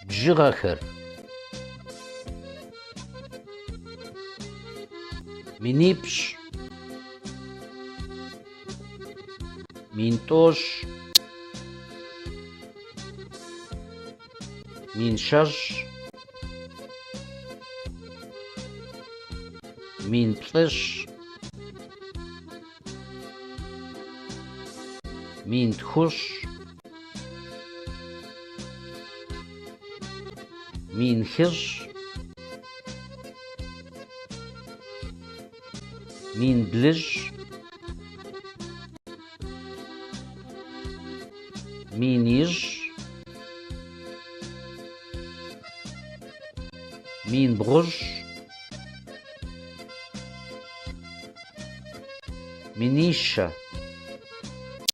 Бжыгъэхэр: минипщӏ, 10 000, 10 020, 9 000, 9 900, 9 400, 9 700, 9 200, 9 900, 9 500.